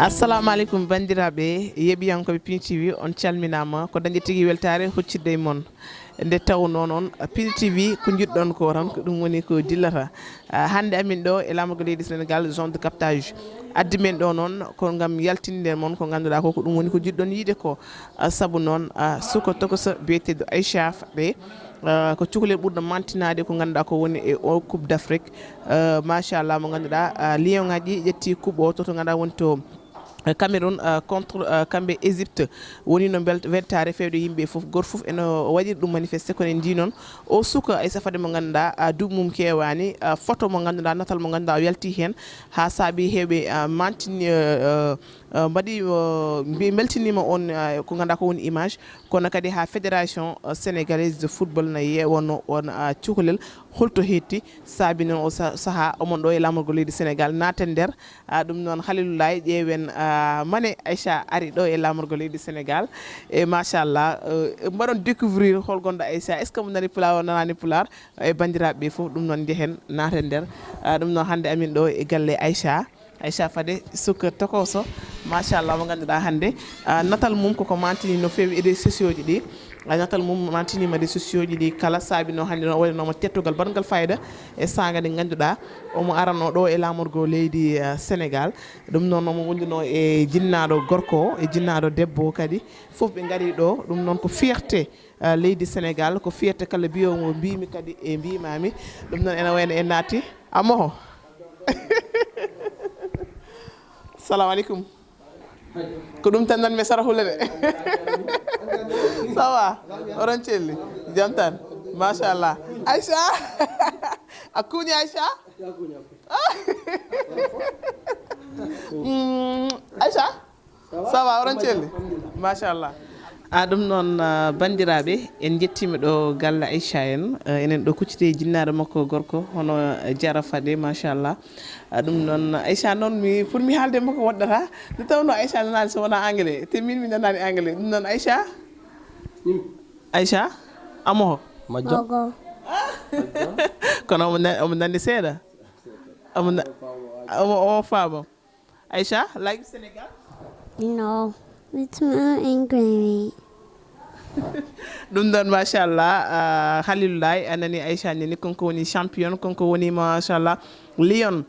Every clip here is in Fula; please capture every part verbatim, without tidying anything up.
Assalamu aleykum, banndiraaɓe yeeɓiyankooɓe Pini T V, on calminaama. Ko dañde tigi weltaare huccitde e mon. Nde tawnoo noon, Pini T V, ko njiɗɗon ko tan, ko ɗum woni ko dillata. Ah, hannde amin ɗo e laamorgo leydi Sénégal, zone de captage. Addi men ɗo noon ko ngam yaltinde mon ko ngannduɗaa ko, ko ɗum woni ko njiɗɗon yiide ko. Ah, sabu noon, ah, suka tokoso biyeteeɗo Aïcha Faɗe, ah, ko cukalel ɓurɗo mantinaade ko ngannduɗaa ko woni e o Coupe d'Afrique. Ah, machallah, mo ngannduɗaa, ah, Lion ngaji ƴetti coupe o to, to ngannduɗaa woni to, eh, Cameroun, ah, contre, ah, kamɓe Égypte. Woni no mbel-, weltaare fewde yimɓe fof, gooto fof eno waɗiri ɗum manifesté, kono en njii noon o suka Aïcha Faɗe mo ngannduɗaa, ah, duuɓi mum keewaani, ah, photo mo ngannduɗaa, natal mo ngannduɗaa o yalti heen, haa saabi heewɓe, ah, mantini, eh, eh, eh, mbaɗi, eh, mbi-, mbeltiniima on, eh, ko ngannduɗaa ko woni image, kono kadi haa Fédération, eh, Sénégalaise de Football na yeewano on, ah, cukalel, holto hetti, saabi noon o sa-, sahaa omon ɗo e laamorgo leydi Sénégal naaten nder, ah, ɗum noon Halilou Laye, ƴeewen, ah, mane Aïcha ari ɗo e laamorgo leydi Sénégal, e machallah, eh, mbaɗon découvrir hol gonɗo Aïcha, est ce que mo nani pulaar, o nanani pulaar, e banndiraaɓe ɓe fof, ɗum noon njehen naaten nder, ah, ɗum noon hannde amin ɗo e galle Aïcha. Aïcha Faɗe, suka tokoso, machallah, mo ngannduɗaa hannde, ah, natal mum koko mantini no feewi e réseaux sociaux ji ɗi. Ah, natal mum mantiniima réseaux sociaux ji ɗi kala, saabi noon hannde noon o waɗanooma teddungal baɗngal fayida e saanga nde ngannduɗaa omo arano ɗo e laamorgo leydi, ah, Sénégal. Ɗum noon omo wonduno e jinnaaɗo gorko o, e jinnaaɗo debbo o kadi. Fof ɓe ngari ɗo, ɗum noon ko fierté, ah, leydi Sénégal, ko fierté kala mbiyoowo mbiimi kadi e mbiimaami. Ɗum noon ena wayno en naati. Amoho. Salamu aleykum. Ko ɗum tan nanmi sara hule de. Ça va? Oɗon celli? Jam tan? Machallah. Aïcha? A kuuñi Aïcha? Mm, Aïcha? Ça va, oɗon celli? Machallah. A ɗum noon, ah, banndiraaɓe, en njettiima ɗo galle Aïcha en. Eh, enen ɗo kucciti e jinnaaɗo makko gorko, hono, eh, Jara Faɗe, machallah. A ɗum noon, Aïcha noon, mi, pour mi haalde makko woɗɗata. Nde tawnoo Aïcha nanaani so wonaa anglais, te min mi nanaani anglais. Ɗum noon, Aïcha? Aïcha? Amoho? Majjo? Ogo. Kono omo na-, omo nanndi seeɗa? Omo na-, omo, omo faama. Aïcha, like Sénégal? No, it's more angry. Ɗum ɗon, machallah, ah, Halilou Laye, a nani Aïcha nani, kanko woni champion, kanko woni, machallah, Lion.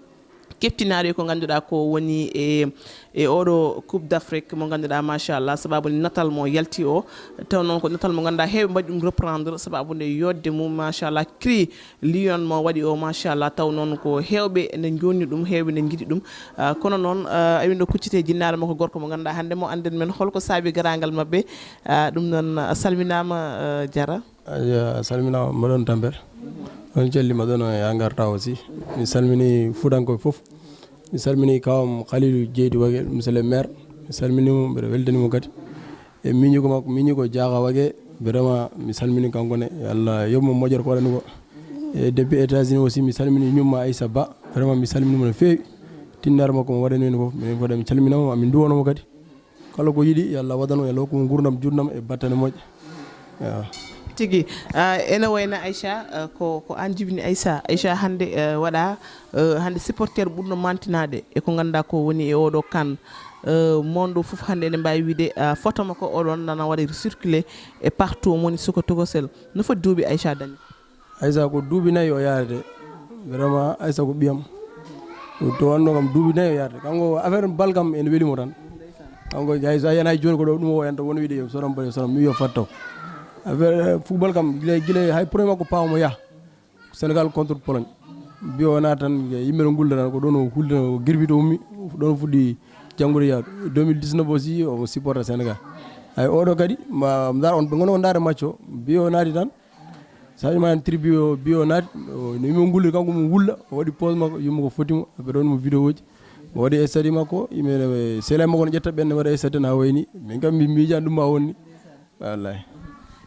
Keɓtinaari ko ngannduɗaa ko woni e, e oɗo Coupe d'Afrique mo ngannduɗaa, machallah, sababu ni natal mo yalti o, taw noon ko natal mo ngannduɗaa heewɓe mbaɗi ɗum reprendre, sababu nde yodde mum, machallah, cri Lion mo waɗi o, machallah, taw noon ko heewɓe ene njoɗni ɗum, heewɓe ene njiɗi ɗum. Ah, kono noon, ah, amin ɗo kuccite e jinnaaɗo makko gorko mo ngannduɗaa hannde mo annden men holko saabi garaangal maɓɓe. Ah, ɗum noon, a salminaama, ah, Jara. Aywa, a salminaama, mbaɗon tampere. On calli ma ɗon e Angarta aussi. Mi salmini Fuutankooɓe fof. Mi salmini kawam Khalilou Dieydi Wage, monsieur le maire. Mi salmini mo, mbeɗa weltani mo kadi. E miñiiko makko, miñiiko Diakha Wage, vraiment, mi salmini kanko ne. Yo Allah yoɓ mo moƴƴere ko waɗani ko. E depuis États-Unis aussi, mi salmini ñumma Aïssa Ba. Vraiment, mi salmini mo no feewi. Tinnaare makko mo waɗani en fof, minen fof mi calminama, amin nduwano mo kadi. Kala ko yiɗi, yo Allah waɗano, yo Allah hokku mo nguurndam juutndam e battane moƴƴe. Yo. Tigi, ah, ene wayno Aïcha, ah, ko, ko aan jibini Aïcha. Aïcha hannde, eh, waɗa, eh, hannde supporter ɓurɗo mantinaade e ko ngannduɗaa ko woni e oɗo CAN. Eh, mon ɗo fof hannde ene mbaawi wiide, ah, photo makko oɗon nana waɗa circulé e partout mo woni suka tokosel. No foti duuɓi Aïcha dañi? Aïssa ko duuɓi nayi o yaarete. Vraiment, Aïssa ko ɓiyam. To wonno kam duuɓi nayi o yaarete. Kanko affaire bal kam ene weli mo tan. Kanko hay so a yiyan hay jooni ko ɗo ɗum o yanta won wiide yo soram bal, yo soram, mi wiyo fatto. Affaire, eh, football kam gila, gila hay premier makko paawa mo yaha. Sénégal contre Pologne. Mbiyo o naata tan, yimɓe no ngulda tan, ko ɗon o hulde, o girbi to ummi, ɗon o fuɗɗi janngude yaade. Deux mille dix-neuf aussi, omo supporta Sénégal. Hay oɗo kadi, ma, ndar on, ɓe ngoni ko ndaare match o, mbiyo o naati tan, Sadio Mané tribu o, bi o naati, o, no yimɓe ngulli, kanko mo wulla, o waɗi pause makko, yumma ko foti mo, ɓe ɗon mo vidéo ji. O waɗi stade makko, yimɓe ne, sela makko no ƴetta ɓen ne waɗa stade na wayni. Min kam mi miijan ɗum ma wonni. Wallahi.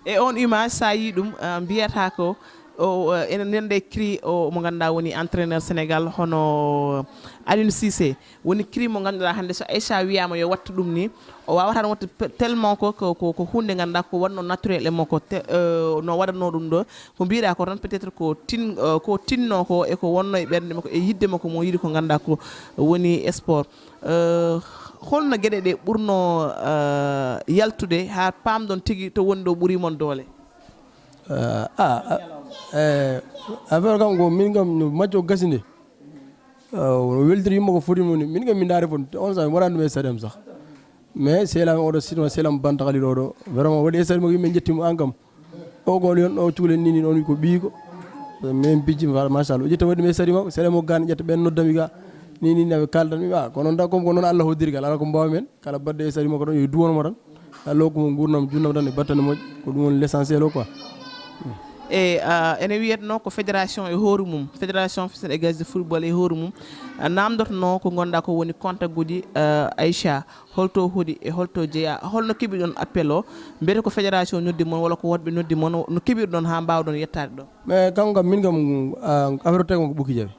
E on image, sa yi ɗum, ah, mbiyata ko, o, o, ene nande cri o mo ngannduɗaa woni entraîneur Sénégal, hono Aliou Cissé. Woni cri mo ngannduɗaa hannde so Aïcha wiyaama yo wattu ɗum ni, o waawata ɗum wattu pe-, tellement ko, ko, ko, ko huunde ngannduɗaa ko wonno naturel e makko, te, eh, no waɗatno ɗum ɗo. Ko mbiɗa ko tan peut-être ko tin-, eh, ko tinno ko e ko wonno e ɓernde makko, e yiɗde makko mo yiɗi ko ngannduɗaa ko woni sport. Eh, Holno geɗe ɗe ɓurno eh, yaltude haa paamɗon tigi to woni ɗo ɓuri mon doole? Ah, ah, eh, affaire kam ko min kam no majjo gasi nde. Ah, o weltiri yumma ko foti moni min kam mi ndaari fon on sa mi waɗani ɗum e stadium sax. Mais selam oɗo sitma selam bantakali ɗo ɗo vraiment waɗi e stadium ko yimɓe jettimo an kam. O gol yon ɗo cuulen ni ni on ko ɓiiko. Min bijji machallah o ƴetta waɗi mi e stadium o selam o gani ƴetta ɓen noddami ga. Ni ni naɓe kaldan mi ɓa kono da comme ko noon allah hoddiri gal ala ko mbawa men. Kala baɗɗo e stadium o ko ɗon yo duwono mo tan. Allah hokku mo gurdam junnam tan e battane moƴƴe ko ɗum woni l'essentiel o quoi. E uh, ene wiyatno ko fédération e hoore mum, fédération fesen e gage de football e hoore mum. Uh, namdotono ko gonɗa ko woni contact uji uh, aicha holto hoɗi e holto jeeya holno keɓiɗon appel o? Mbiyete ko fédération noddi mon walla ko woɗɓe noddi mon no keɓirɗon ha mbawɗon yettade ɗo? Mais kanko kam min kam affaire o tawi ko ɓukki jawi.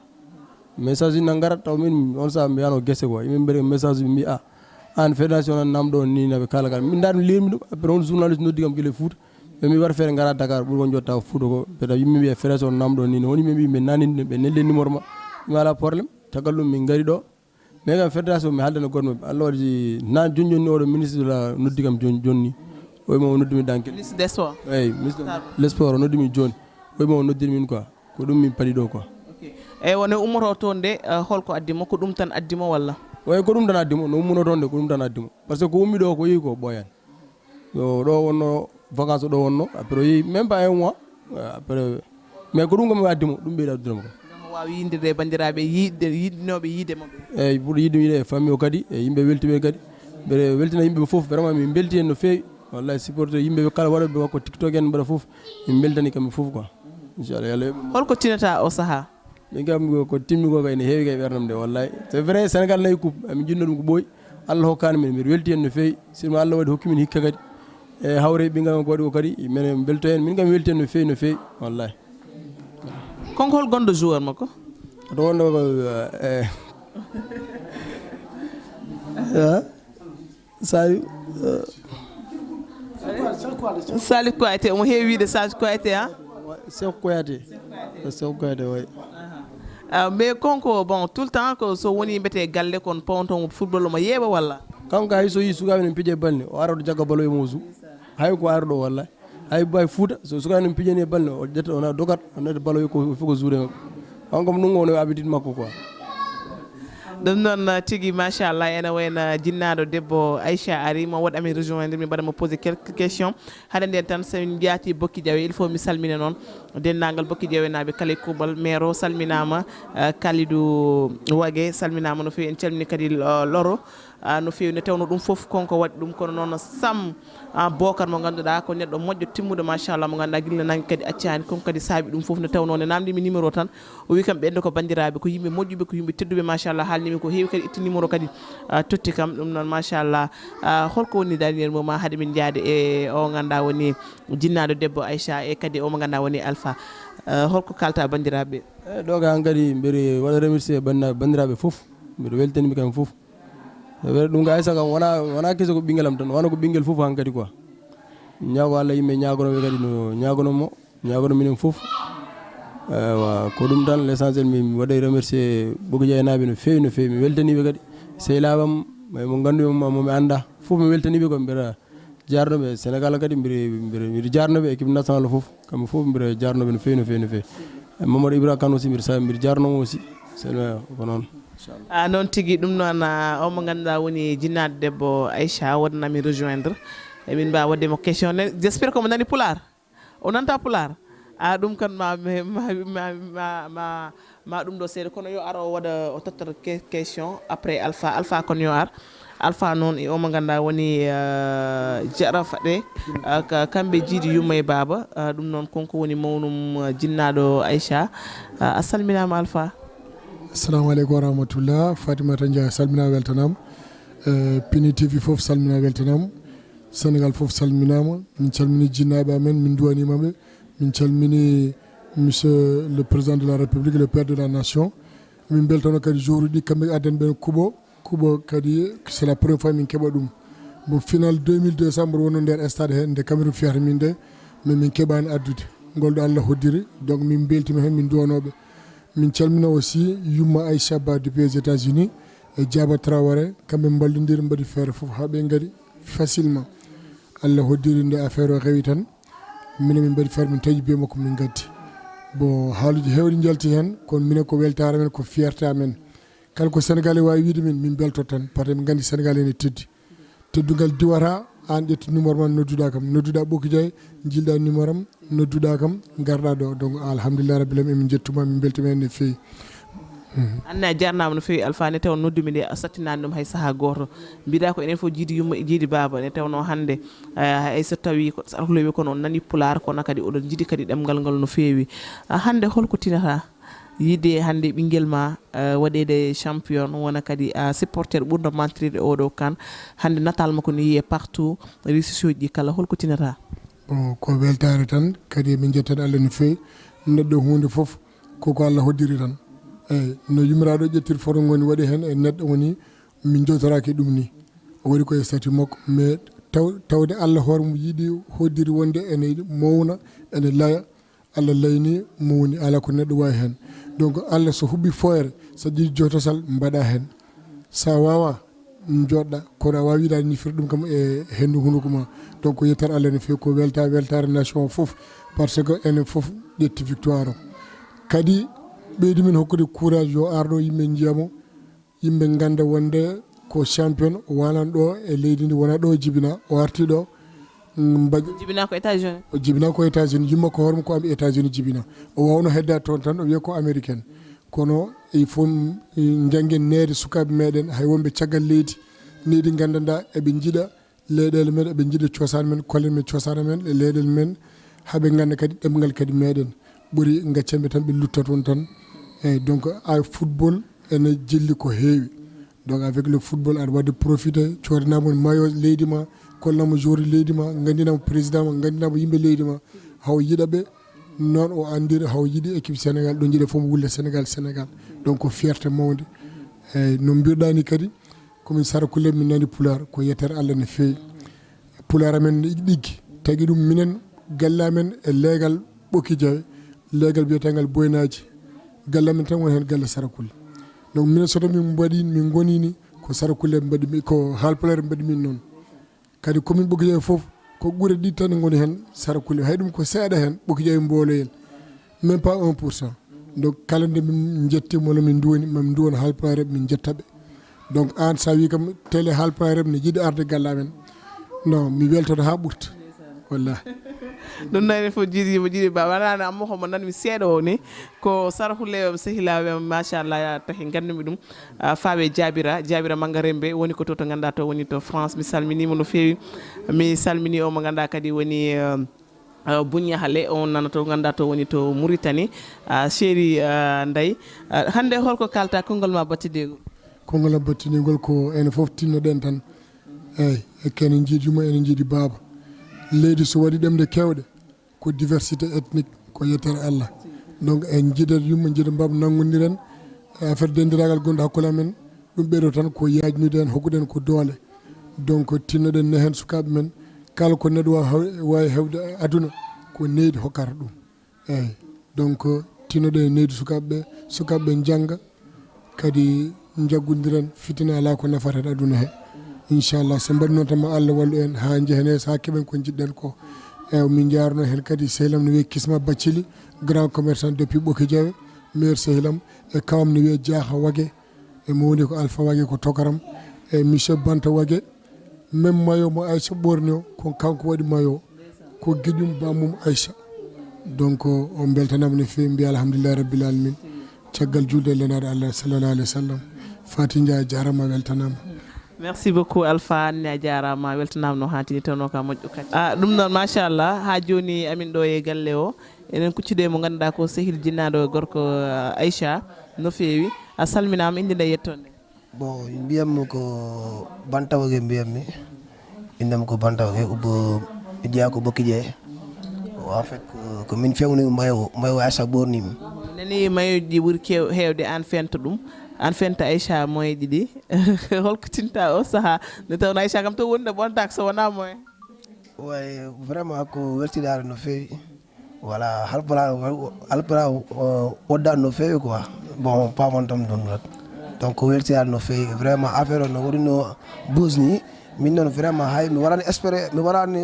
Message uji na ngarat taw min on saha mbiyano guese quoi yimɓe mbiɗa message uji mbi a an fédération nan namɗo on ni naɓe kala kala min daɗum lermi ɗum après on journaliste noddi kam guila e fouta ɓe mbi waɗa feere gara dakar ɓuuri ko jotta ko fouta ko peut yimɓe mbiya fédération namɗo on ni woni yimɓe mbi ɓe nanini ɓe nelde numéro ma mi ala problème tagal ɗum min gari ɗo mais kam fédération mi haaldana goto maɓɓe allah waɗi na joni joni oɗo ministre de la noddi kam joni joni o wima o noddumi danke ministre des sports eyyi ministre de l' sport o noddumi joni o wima o noddiri min quoi ko ɗum min paɗi ɗo quoi. Eyyi won e ummoto toon de holko addi mo ko ɗum tan addi mo walla? Eyyi ko ɗum tan addi mo no ummuno toon de ko ɗum tan addi mo par ce que ko ummi ɗo ko yehi ko ɓooyani. Yo ɗo wonno vacance ɗo wonno après o yehi même pas un mois après mais ko ɗum kam addi mo ɗum ɓeyɗi addude mo kam. Gam o wawa yindirde e bandiraɓe yiɗde yiɗnoɓe yiide mo ɓe. Eyyi ɓuuri yiɗde yiide e famille o kadi e yimɓe weltiɓe kadi mbeɗa weltina yimɓeɓe foof vraiment min belti hen no fewi. Wallay supporter yimɓe ɓe kala waɗoɓe wakko tiktok en mbaɗa foof min beltani kamɓe foof quoi. Inchallah yallah yoɓe. Holko tinata o saaha? Min kam ko timmi ko kay ne heewi kay ɓernam de wallay c'est vrai Sénégal nayi coupe amin jinno ɗum ko ɓooyi. Allah hokkani min mbiɗa welti hen no feewi sirma Allah waɗi hokki min hikka kadi. E hawre ɓingal makko waɗi o kadi minen belto hen min kam welti hen no feewi no feewi wallay. Konko hol gonɗo joueur makko? Ɗo wonno ko e Saliou. Saliou Kouyaté omo heewi wiide Saliou Kouyaté a. Sew Kouyaté. Sew Kouyaté way. Ah, mais konko bon tout le temps ko so woni mbete galle kon pawtomo football omo yeeɓa walla? Kanko hay so yi sukaɓe ne piije balne o ara oto jagga balo e mosu hay ko ara ɗo wallay. Hay bay fouta so suka no pijani e balne o ƴetta ona dogat o nata balo ko foko joure makko. On kam ɗum woni habitude makko quoi. Ɗum noon tigi machallah ene wayno jinnaɗo debbo aicha ari mo waɗa min rejoindre min mbaɗa mo posé quelques questions. Haɗa nden tan somin jaati bokki jawe il faut mi salmina noon denndaangal bokki jawenaɓe kala e kuuɓal maire o salminama. Kalidou wage salminama no fewi en calmini kadi loro. No feewi nde tawno ɗum fof konko waɗi ɗum kono noon sam. Bokar mo ngannduɗaa ko neɗɗo moƴƴo timmuɗo machallah mo ngannduɗaa gila nange kadi accani kon kadi saabi ɗum fof nde tawno nde namdimi numéro tan o wi kam ɓenɗo ko banndiraaɓe ko yimɓe moƴƴuɓe ko yimɓe tedduɓe machallah haalnimi ko heewi kadi itti numéro kadi. Totti kam ɗum noon machallah. Holko woni dernier mot ma haade min jaade e o ngannduɗaa woni jinnaɗo debbo aicha e kadi omo ngannduɗaa woni alpha. Holko kalta banndiraaɓe? Eyyi ɗo kay hankadi mbeɗa waɗa remercier banndiraaɓe fof mbeɗa weltanimi kamɓe fof. Sabu ɗum kay saka wona wona kese ko ɓinguel am tan wona ko ɓinguel fof hankadi quoi. Ñaago allah yimɓe ñaagonoɓe kadi no ñaagono mo ñaagono minen fof. Eywa ko ɗum tan l' essentiel min mi waɗa remercier ɓoki jeynaaɓe no fewi no fewi mi weltaniɓe kadi. Sehlaaɓam mo nganndu momi annda fof mi weltaniɓe ko mbeɗa jarnoɓe sénégal kadi mbiɗa mbiɗa mbiɗa jarnoɓe équipe national fof kamɓe fof mbiɗa jarnoɓe no fewi no fewi no fewi. Mamadou ibra kane aussi mbiɗa sa mbiɗa jarnomo aussi. Sene ko noon. A noon tigi ɗum noon omo ngannduɗaa woni jinnaɗo debbo aicha waɗanami rejoindre. Emin mbawi waɗde mo question j' espére komo nani pulaar. O nanta pulaar. A ɗum kan ma ma ma ma ma ma ɗum ɗo seeɗa kono yo ar o waɗa o tottata question après alpha alpha kon yo ar. Alpha noon e omo ngannduɗaa woni jarafa ɗe. Kamɓe jiidi yumma e baaba. Ɗum noon konko woni mawnum jinnaɗo aicha. A salminama alpha. Assalamu aleykum wa rahmatullah fatimata dia salminama weltanama. Pini tv foof salminama weltanama. Sénégal fof salminama min calmini jinnaɓe amen min duwanimaɓe. Min calmini monsieur le président de la république le père de la nation. Min beltano kadi jour uji ɗi kamɓe addan ɓen kuuɓo kuuɓo kadi c'est la première fois min keɓa ɗum. Bon final deux mille deux sa mboɗo wonno nder stade he nde cameroun fiyata min nde. Mais min keɓani addude ngol ɗo allah hoddiri donc min beltima hen min duwanoɓe. Min calmina aussi yumma aicha ba depuis les états unis. e Jaaba Traoré, kamɓe mballondiri mbaɗi feere fof haa ɓe ngari facilement. Allah hoddiri nde affaire o rewi tan, minen min mbaɗi feere min tawi bee makko min ngaddi. Bon, haaluuji heewɗi njalti heen, kono minen ko weltaare men, ko fierté amen. Kala ko Sénégalais waawi wiide min, min mbelto tan, parce que min nganndi Sénégal ene teddi. Teddungal diwata, aan ƴettu numéro ma, nodduɗaa kam, nodduɗaa Ɓokki Jawe, njilɗaa numéro am, nodduɗaa kam, ngarɗaa ɗo. Donc, alhamdulillah rabbil alamin, emin njettuma, min mbeltuma heen no feewi. Anne a jarnama no feewi Alpha, ne taw noddumi nde a sattinani ɗum hay saaha goto. Mbiɗa ko enen fof jiidi yumma e jiidi baaba, ne tawno hannde eh, hay so tawi ko sarkuloɓe kono on nani pulaar, kono kadi oɗon jiidi kadi ɗemngal ngal no feewi. Ah, hannde holko tinata yiide hannde ɓinguel ma eh, waɗede champion, wona kadi a supporter ɓurɗo mantirde oɗo kan, hannde natal makko ne yiye partout, réseaux ji ɗi kala, holko tinata? Bon, ko weltaare tan, kadi emin njettan Allah no feewi. Neɗɗo huunde fof koko Allah hoddiri tan. Eyyi, no yumiraɗo ƴettiri photo ngoni waɗi heen e neɗɗo woni min jewtoraki ɗum ni. O waɗi ko e statut makko, mais taw tawde Allah hoore mum yiɗi hoddiri wonde ene mawna, ene laya, Allah layni mawni, ala ko neɗɗo wawi heen. Donc Allah so huɓɓi foyre, so jiɗi jotosal mbaɗa heen. Sa wawa joɗɗa, kono a wawi wiɗade ni firti ɗum kam e hendu hunuko ma. Donc ko yettere Allah no feewi, ko welta weltare nation o foof, par ce que enen foof ƴetti victoire o. Kadi ɓeydi min hokkude courage, yo arɗo yimɓe jiyamo, yimɓe ganda wonde ko champion, o wanan ɗo e leydi ndi, wona ɗo jibina, o arti ɗo. Mbaɗi jibina ko États-Unis. O jibina ko États-Unis, yumma ko hoorema ko ami États-Unis jibina. O wawno hedda toon tan, o wiya ko américaine. Kono il faut janggen neede sukaɓe meɗen, hay wonɓe caggal leydi, neydi gandanɗa eɓe jiiɗa leyɗele men, eɓe jiiɗa cosaan men, kollen men cosaan men e leyɗele men, haɓe ganda kadi ɗemgal kadi meɗen. Ɓuri gaccanɓe tan ɓe lutta toon tan. Eyyi, donc a football ene jilli ko heewi. Donc avec le football aɗa wadde profité, codanamo maillot leydi ma, kollanamo joueur leydi ma, gandinamo président ma, gandinamo yimɓe leydi ma, haw yiɗa ɓe. Noon o andiri haw yiɗi équipe Sénégal, ɗo jiiɗa fof mo wulle Sénégal, Sénégal. Donc ko fierté mawde. Eyyi, no mbiruɗa ni kadi, komin Sarakulle, min nani pulaar, ko yettere Allah no feewi. Pulaar amen ne ɗiggi ɗiggi, tagi ɗum minen galle amen e leegal Ɓokki Jawe, leegal biyetengal Boynaji, galle amen tan woni heen galle Sarakulle. Donc minen so tawi min mbaɗi, min gonini ko Sarakulle mbaɗi, ko Haalpulaar mbaɗi min noon. Kadi commune Ɓokki Jawe fof ko gure ɗiɗi tan ngoni heen Sarakulle, hay ɗum ko seeɗa heen Ɓokki Jawe mbooloyel, même pas un pour cent. Donc kala nde min jetti walla min duwani, mamin duwano Haalpulaar, min jetta ɓe. Donc an sa wi kam télé Haalpulaar ne yiɗi arde galle amen, non, mi weltoto ha ɓurta. Wallahi. Ɗum nani fof jiiɗi mo jiiɗi ba wanano amma homo nanmi seeɗa o ni, ko Sarakulle o sehilaɓe machallah tahi gandumi ɗum. Ah, fawe Jabira, Jabira Manga Rembe woni ko to to ganda to woni to France, mi salminimo no feewi. Mi salmini o mo ganda kadi woni eh, eh, Bunyahale, on nana to ganda to woni to Mauritanie. Ah, chéri ah, Ndeye, ah, hande holko kalta konngol ma battideegol? Konngol am battideegol ko enen fof tinnoɗen tan. Eyyi, e kene jiidi yumma, ene jiidi baaba. Leydi so waɗi ɗemɗe kewɗe, ko diversité ethnique, ko yettere Allah. Donc en jiidat yumma, jiidat baaba, nanngodiren e affaire denndiragal gonɗo hakkunde amen. Ɗum ɓeydo tan ko yaajnude en, hokkuɗen ko doole. Donc tinnoɗen ne heen sukaaɓe men, kala ko neɗɗo waawi hew- waawi hewde e aduna, ko neydi hokkata ɗum. Eyyi, donc tinnoɗen e neydi sukaaɓe ɓe, sukaaɓe ɓe njannga, kadi njaggondiren, fitina alaa ko nafata e aduna he. Inchallah so mbaɗi noon tan ma Allah wallu en haa njehen yeeso haa keɓen ko njiɗɗen ko. Eyyi, min njaarno heen kadi sehil am no wiyee Kisma Bathily, grand commerçant depuis Ɓokki Jawe, meilleur sehil am, e kawam no wiyee Diakha Wagué, e mawni ko Alpha Wagué ko tokaram, e monsieur Banta Wagué, même maillot mo Aïcha ɓorni o ko kanko waɗi maillot o, ko giƴum bammum Aïcha. Donc on beltanama no feewi, mbiya alhamdulillahi rabbil alamin, caggal julde e lenaɗo Allah sallallahu alaihi wasallam. Fati Ndiaye jarama, weltanama. Merci beaucoup Alpha, Anne a jarama, weltanama no hatini tawno ka moƴƴo kadi. Ah, ɗum noon machallah, ha joni amin ɗo e galle o, enen kuccude mo ganduɗa ko sehil jinnaɗo gorko ah, Aïcha, no feewi. A salminama, inde nde yettonde. Bon, mbiyammi ko Banta Wagué mbiyammi. Innam ko Banta Wagué, ubbo jeyaa ko Ɓokki Jawe. En fait ko, ko min fewni mayo, mayo Aïcha ɓornimi. Nani mayo ji ɓuri kew- hewde an fenta ɗum, an fenta Aïcha moye ɗiɗi. Holko tinta o saaha nde tawno Aïcha kam to woni nde ɓontaka so wona moye? Way vraiment ko weltinare no feewi. Voilà, halpara halpara wodda no feewi quoi. Bon, pamon tam ɗum rek. Donc, ko weltinaade no feewi. Vraiment, affaire o no waɗi no buzz ni. Min noon, vraiment, hay mi waɗaani espéré, mi waɗaani,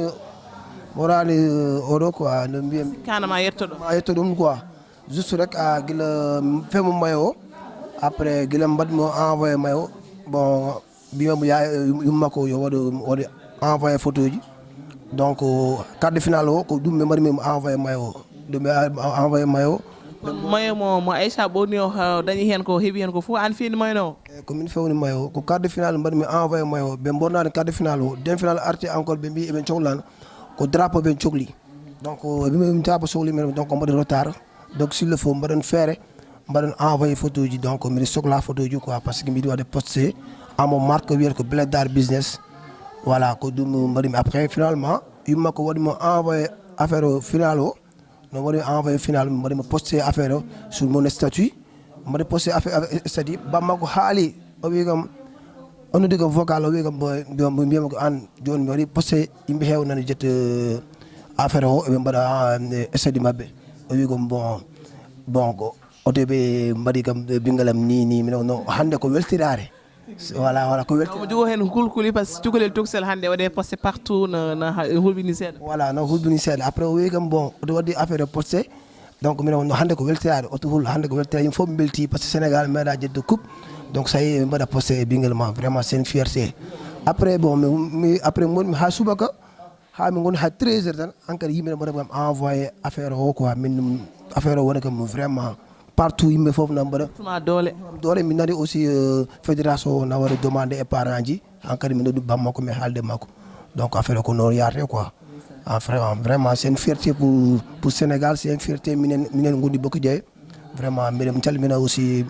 mi waɗaani, euh, oɗo quoi, no mbiyam. Kana ma yetto ɗo. Ma yetto ɗum quoi. Juste rek, a gila femu mayo. Après, gila mbaɗ mo envoyé mayo. Bon, mbiyam ya, yumma ko yo waɗo, waɗi envoyé photo ji. Donc, quart de finale o, ko ɗum ɓe mbaɗi min envoyé mayo. Ɗum ɓe envoyé mayo. Kono mayo mo, mo Aïcha ɓorni o, ha, dañi heen ko, heɓi heen ko fof, an fini mayo no? Eyi, ko min fewni mayo o. Ko quart de finale mbaɗi mi envoyé mayo o. Ɓe mbornaani quart de finale o. Demi finale arti encore, ɓe mbi eɓe cohlano. Ko drapeau ɓe cohli. Donc, ɓe mbi drapeau sohli men, donc, mbaɗi retard. Donc, s'il le faut, mbaɗen feere, mbaɗen envoyé photo ji. Donc, mbiɗa sohla photo ji quoi, parce que mbiɗa waɗa posté à mon marque wiyata ko Blédard Business. Voilà, ko ɗum mbaɗimi. Après, finalement, yumma ko waɗi mo envoyé affaire o final o. No mbaɗi envoyé final, mbaɗi mo posté affaire o sur mon statut. Mbaɗi posté affaire, affaire statut. Bamma ko haali, o wi kam, o noddi kam vocal, o wi kam, mbo, mbo, mbo mbiyam ko an, jooni mi waɗi posté, yimɓe heew nani jet, euh, affaire o, ɓe mbaɗa, euh, statut maɓɓe. O wi kam, bon, bon, ko, oto ɓe mbaɗi kam, ɓe bingalam ni, ni, mi no, no, hannde ko weltiraare. Voilà, voilà, ko welti. Omo jogoo heen kulkuli, par ce que cukalel tokosel hannde waɗe posté partout, no, no ha-, hulɓini seeɗa. Voilà, no hulɓini seeɗa. Après, o wi kam, bon, oto waɗi affaire o posté. Donc, mino no hannde ko weltiraade, oto hul hannde ko weltiraade. Yimɓe fof mbelti, par ce que Sénégal meeɗa ƴettude coupe. Donc, ça y est, ɓe mbaɗa posté e ɓinngel ma. Vraiment, c'est une fierté. Après, bon, mi, mi, après, mi woni haa subaka, haa min ngoni haa treize heures tan, hankadi yimɓe ne mbaɗa kam envoyé affaire o quoi, min ɗum, affaire o woni kam vraiment partout, yimɓe fof na mbaɗa. Tuma doole. Doole, min nani aussi, euh, fédération o na waɗa demandé e parent ji, hankadi min noddu bammakko, min haalde makko. Donc affaire o ko noon yaarte quoi. Ah, vraiment, vraiment, c'est une fierté pour, pour Sénégal, c'est une fierté minen, minen ngondi Bokki Jawe. Vraiment, mbiɗen calmina aussi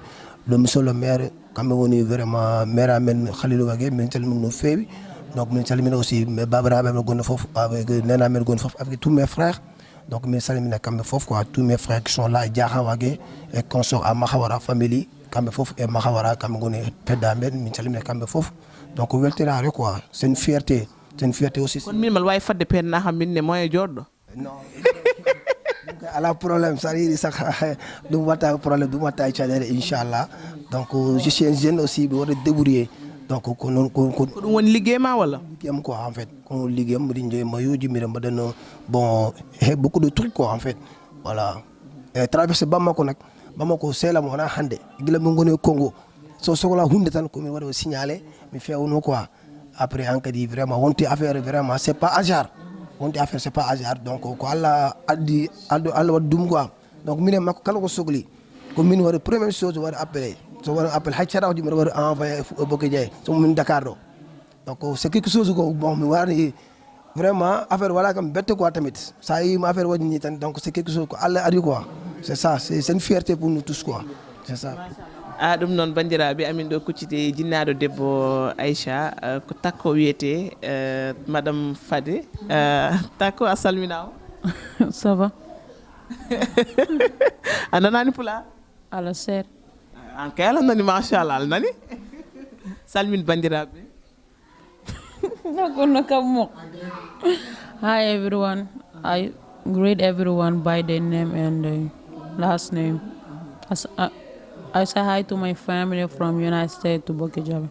le monsieur le maire, kamɓe woni vraiment maire amen Khalilou Wagué, min calmina no feewi. Donc, min calmina aussi babiraɓe amen gonɗo fof, avec nena amen gonɗo fof, avec tous mes frères. Donc, min calmina kamɓe fof quoi, tous mes frères qui sont là, Diakha Wagué et consorts à Mahawara family, kamɓe fof e Mahawara, kamɓe ngoni pedda amen, min calmina kamɓe fof. Donc, weltiraare quoi, c'est une fierté, c'est une fierté aussi. Kono min mbaɗa waawi fadde peenna kam min ne moyen jooɗɗo. Non. Ɗum kay alaa problème, so aɗa yiɗi saka, ɗum watta problème, ɗum watta e caɗeele, inchallah. Donc, je suis un jeune aussi, mi waɗa débrouillé. Donc, ko noon, ko, ko. Ko ɗum woni liggey ma walla? Liggey am quoi, en fait. Ko noon liggey am, mbiɗa jogi maillot ji, mbiɗa mbaɗa no, bon, he beaucoup de trucs quoi, en fait. Voilà. E traversé Bamako nag, Bamako seelam wona hannde. Gila min ngoni e Congo. So sohla huunde tan, ko min waɗa o signalé, mi fewno quoi. Après, hankadi vraiment, wonti affaire vraiment, c'est pas hasard. Wonti affaire, c'est pas hasard. Donc, ko Allah addi, addu, Allah waɗi ɗum quoi. Donc, minen makko kala ko sohli, ko min waɗi première chose waɗa appelé. So waɗa appel, hay carax ji mbiɗa waɗa envoyé e Bokki Jawe. So min Dakar ɗo. Donc, c'est quelque chose ko, bon, mi waɗani vraiment affaire wala kam bette quoi tamit. Sa yima affaire waɗi ni tan, donc c'est quelque chose ko Allah ari quoi. C'est ça, c'est, c'est une fierté pour nous tous quoi. C'est ça. Ah, ɗum noon, banndiraaɓe amin ɗo kucciti e jinnaaɗo debbo Aïcha, eh, ko Takko wiyetee, eh, Madame Fade. Eh, Takko, a salminaama. Ça va? A nanaani pulaar? Ala seer. An kay ala nani, machallah, ala nani. Salmin banndiraaɓe. Nakono kammo. Hi everyone. I greet everyone by their name and uh, last name. I, s- I- I say hi to my family from United States to Bokki Jawe.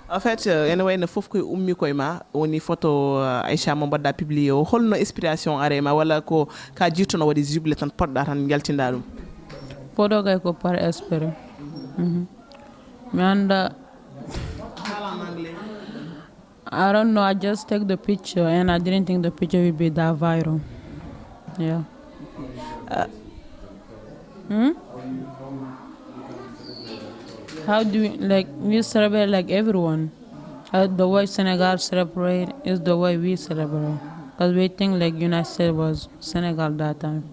En fait, euh, ene wayno fof koye ummi koye ma, woni photo, euh, Aïcha mo mbaɗɗa publié o. Holno inspiration ari ma, walla ko ka jittono waɗi juble tan poɗɗa tan jaltinɗa ɗum? Photo kay ko par esprit. Mhm. Mi annda. I don't know. I just take the picture, and I didn't think the picture would be that viral. Yeah. Hmm? How do we, like, we celebrate like everyone? Uh, the way Senegal celebrate is the way we celebrate. Because we think like United States was Senegal that time.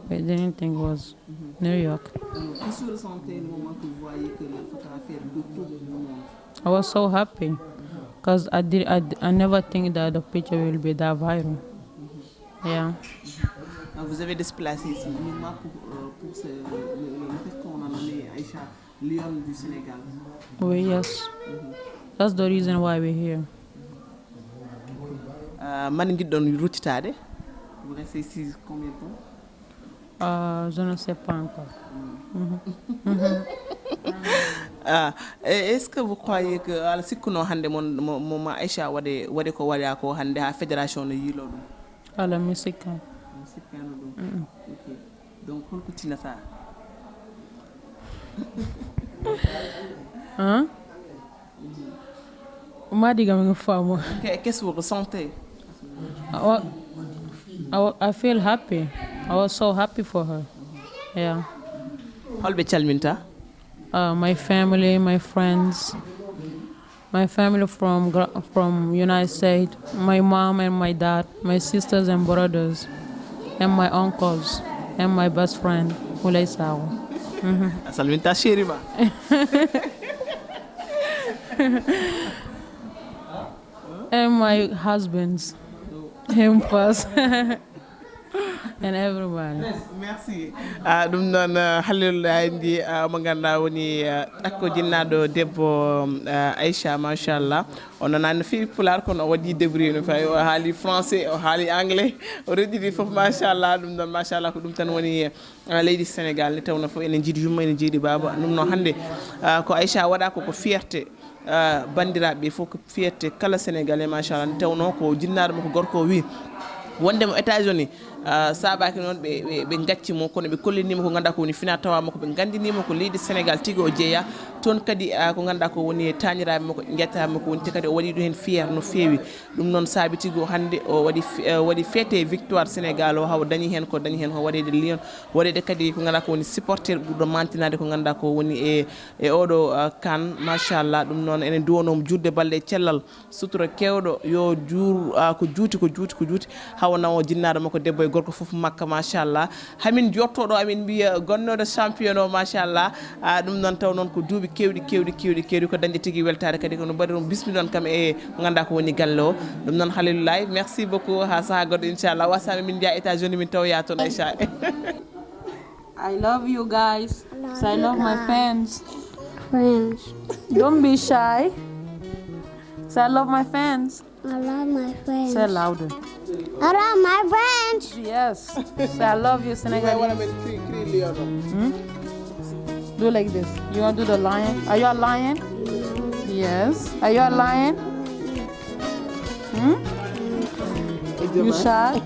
We didn't think it was New York. Qu'est-ce que vous ressentez le moment que vous voyez que la photographière de tout le monde? I was so happy because I did. I, d- I never think that the picture will be that viral. Yeah. Ah, vous avez déplacé ici uniquement pour, euh, pour ce, le, le- le fait qu'on a nommé Aïcha Lionne du Sénégal. Oui, yes. That's the reason why we're here. Euh, man njiɗɗon ruttitaade? Vous restez ici combien de temps? Euh, je ne sais pas encore. Mhm. Mhm. Ah, e- est-ce que vous croyez que ala sikkuno hannde mon mo, mo ma Aïcha waɗe waɗe ko waɗa ko hannde ha fédération no yiilo ɗum? Ala mi sikka. Sikkano ɗum. Ok. Donc holko tinata? Hein? Ma diga mi famo. Qu'est-ce que vous ressentez? I, wa- I, wa- I feel happy. I was so happy for her. Yeah. Holɓe calminta? Uh, my family, my friends, my family from Gra- from United States, my mom and my dad, my sisters and brothers, and my uncles, and my best friend, Ulay Sawa. A salminta chéri ma. And my husbands, him first, and everybody. Merci. Ah, ɗum noon ah, halleluya ndi ah, mo ganduɗa woni ah, ɗakko jinnaɗo debbo ah, Aïcha, machallah. O nanani no feewi pulaar kono o waɗi débrouillé no feewi, o haali français, o haali anglais, o rejjiti foof, machallah. Ɗum noon machallah ko ɗum tan woni ah, leydi Sénégal, nde tawno fof ene jiiɗi yumma, ene jiiɗi baaba. Ɗum noon hannde ah, ko Aïcha waɗa ko ko fierté ah, bandiraɓe ɓe fof, ko fierté kala sénégalais, machallah. Nde tawno ko jinnaɗo mo ko gorko o wi wondemo États-Unis ah, saabaki noon ɓe ɓe- ɓe gacci mo, kono ɓe kollinimo ko ganduɗa ko woni fina tawa mo ko ɓe gandinimo ko leydi Sénégal tigi o jeeya. Toon kadi ah, ko ganduɗa ko woni e taniraɓe mo ko ƴettaɓe mo ko woni te kadi o waɗi ɗum hen fier no feewi. Ɗum noon saabi tigi o hannde o waɗi fi- eh, waɗi fête victoire Sénégal o, haw dañi heen ko dañi heen ko waɗeede Lyon, waɗeede kadi ko ganduɗa ko woni supporter ɓurɗo mantinaade ko ganduɗa ko woni e e oɗo ah, kan, machallah. Ɗum noon enen duwanoomo juutde balɗe e cellal, sutura kewɗo, yo juur ah, ko juuti ko juuti ko juuti, hawa nawo jinnaɗo makko debbo e gorko fof makka, machallah. Hamin jottoɗo amin mbiya gonnoɗo champion o, machallah. Ah, ɗum noon taw noon ko duuɓi kewɗi kewɗi kewɗi kewɗi ko dañde tigi weltare kadi kono mbaɗi ɗum bismi noon kam e ko ganduɗa ko woni galle o. Ɗum noon hallelullahi, merci beaucoup, ha saaha goɗɗo inchallah, wasama min jeeya États-Unis min tawoya toon Aïcha. I love you guys. So I love my fans. Friends. Don't be shy. So I love my fans. I love my friends. Say louder. I love my friends. Yes. So I love you, Senegalese. Do like this. You want to do the lion? Are you a lion? Yes. Are you a lion? Hmm? You shy?